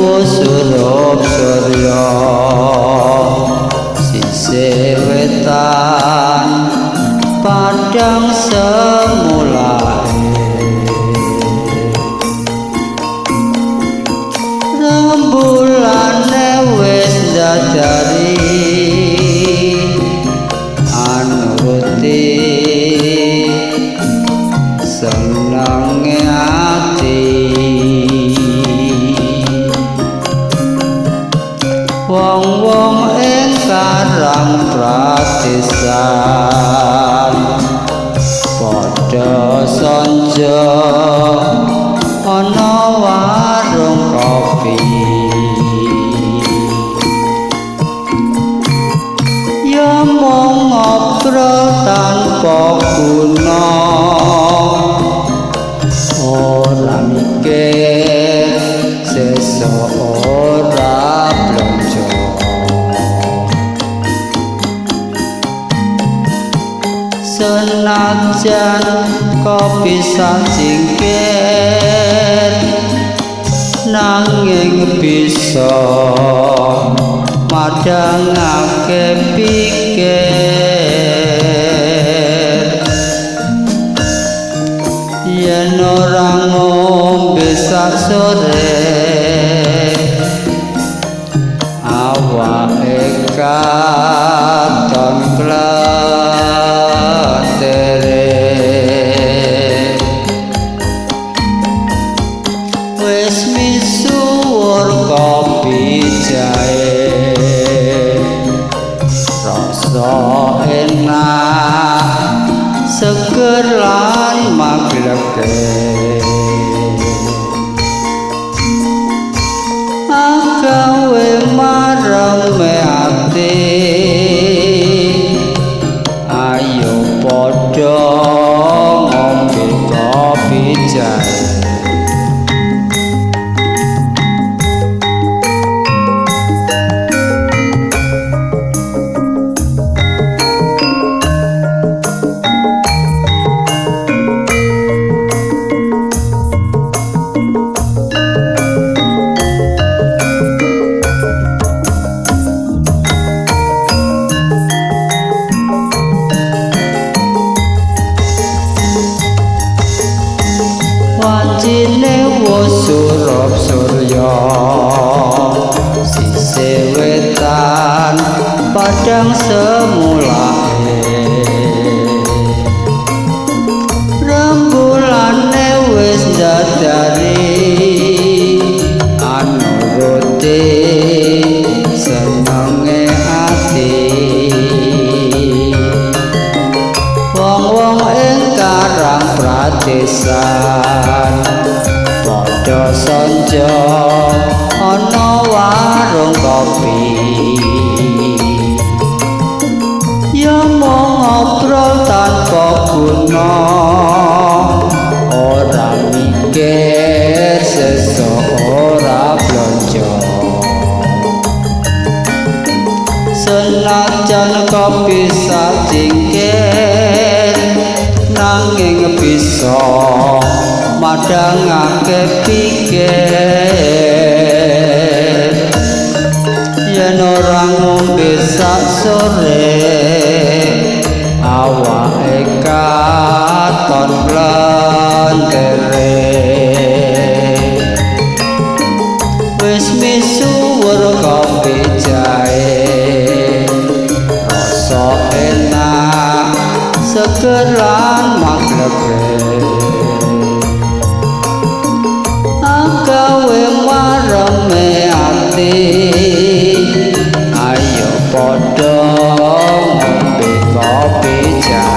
Surup surya sisih wetan padang semulae, rembulane wis ndadari anuruti senenge ati. Wong-wong ing karang pradesan padha sonjo ana warung kopi, ya mung ngobrol tanpa guna, ora mikir sesuk ora blonjo. Senajan kopi sacingkir nanging bisa madhangake pikir, yen ora ngombe sak sore awake katon kletere. Wis misuwur kopi jahe rasa enak seger lan magleke, agawe mareme ati. Ayo padha ngombe kopi jahe. Wajine wus surup surya sisih wetan padang semulae, rembulane wis ndadari anuruti senenge ati. Wong-wong ing karang pradesan padha sonjo ana warung kopi, ya mung ngobrol tanpa guna, ora mikir sesuk ora blonjo. Senajan kopi sacingkir nanging bisa madhangake pikir, yen ora ngombe sak sore awake katon blentere. Wis misuwur kopi jahe rasa enak seger lan magleke, agawe mareme ati. Ayo padha ngombe kopi jahe.